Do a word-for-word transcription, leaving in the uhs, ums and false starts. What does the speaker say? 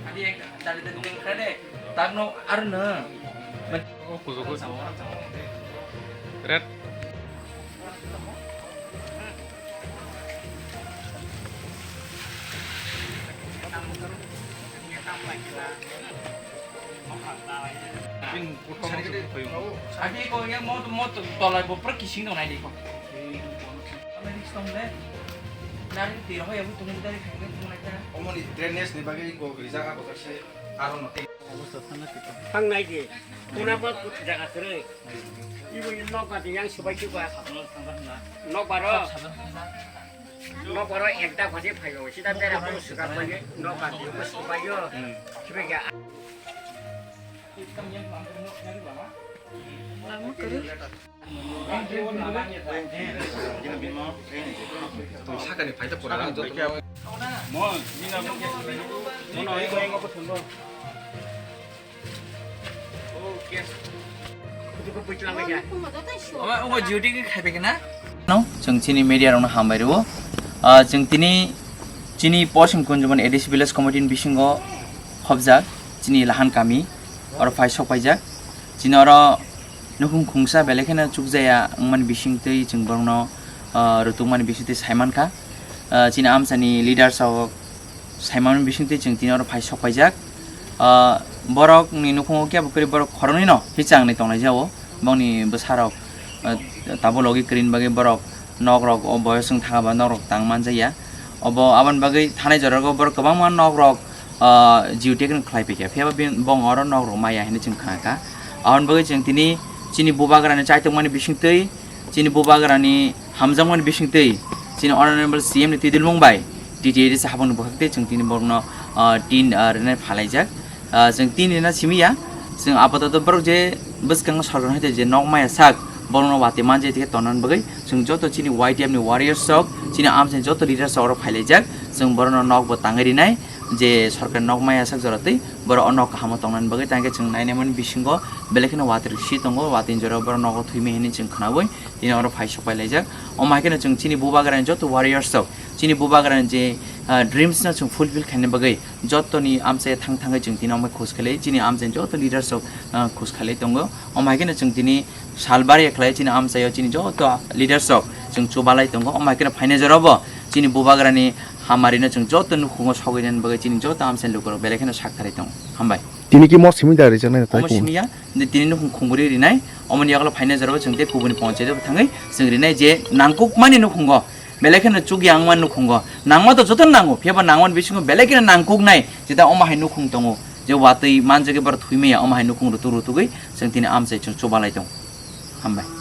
Adi ek dari tadi dengkra de. Tagno arno. Oh, kuzuku. Red. Adi ko yang mau mau tolai bo per kising dong nai di ko. Apa di stone le? Dari tiro ya bu tunggu dari khainai tunggu nai ta. Omoni drainage ni bagwi ko rijak abo kaisa aro no. Thang nai di. Tuna bo jaga sere. Ibu nok ba yang subai subai. Nok baro. Nok baro ekta khasi phayo. Sida bera ko suka phayo. Nok ba ko subai yo. Sibe ga. Lama kuru. Sakani phaita pura joto. Omo, omo duty khe khaibai khe na? No, chwng chini media rokno hambai rwo. Ah, chwng tini chini Posching Kunjumon A D C Village Committee ni bisingo khobjak chini Lahan kami oro phai sok paijak. Chini oro nukhung khungsa belai kheno chukjaya wngmani bisingtwi chwng borokno, ah, rutukmani bisingtwi saimankha. Ah, chini amchani leaders rok saimanmani bisingtwi chwng tini oro phai sok paijak. Ah, borokni nukhungo kebo kwrwi borok khoroknwino hichangni tongnai jao. Bongni bwsarok, ah, tabuk logi kwrwini bagwi borok nokrok o boyos wng thangba nokrok tang manjakya. Obo aboni bagwi thanai jorao borok kwbangma nokrok, ah, geotag khlai paikha. Phiya ba bini, bong oro nokrok maya hinwi chwng khna kha. Aboni bagwi chwng tini chini bubagrani chaitokmani bisingtwi, chini bubagrani hamjakmani bisingtwi chini Honorable C M ni twidulmung bai T T A D C habangni bwkhaktwi chwng tini borokno, ah, tin, ah, rwnai phalaijak. Ah, chwng tin rwna simi ya, chwng apatoto borok je bwskango sorkar hai je nok maya sak borokno watwi manja tongna bagwi chwng joto chini Y T F ni warriors rok, chini amchai joto leaders rok oro phailaijak, chwng borokno nok bo tangwi rinai. Je sorkar nok maya sak jora twi borok o nok kahamo tongna bagwi tangkhe chwng nainai mani bisingo belai kheno watwi si tongo, watwi jora borok nogo thwimai hinwi chwng khnaui tini oro phai sok pai laijak. Omo hai kheno chwng chini bubagrani joto warriors rok, chini bubagrani je, ah, dreams no chwng fulfill khaina bagwi jotoni amchai thang thangwi chwng tini omo khus khlai, chini amchai joto leaders rok, ah, khus khlai tongo. Omo hai kheno chwng tini salbari khlai chini amchaio chini joto leaders rok chwng chubalai tongo. Omo hai kheno phaina jorao bo chini bubagrani hamarino chwng joto nukhungo sogwi nani bagwi chini joto amchaini lukurok belai kheno sak tharwi tongo. Hambai. Tini ki mo simi da rijak nai tai omo kun? Simi ya, tini nukhung khungbrwi rinai, omoni yagulo phaina jorao chwng tei kubuni ponchayat bo thangwi chwng rinai je nangkukmani nukhungo. Belai kheno chukya wngma nukhungo. Nangma to joto nango, phiya ba nangmani bisingo belai kheno nangkuknai, jeta omo hai nukhung tongo. Je watwi manjagwi borok thwimaya, omo hai nukhung rutuk rutugwi chwng tini amchai chwng chubalai tongo. Hambai.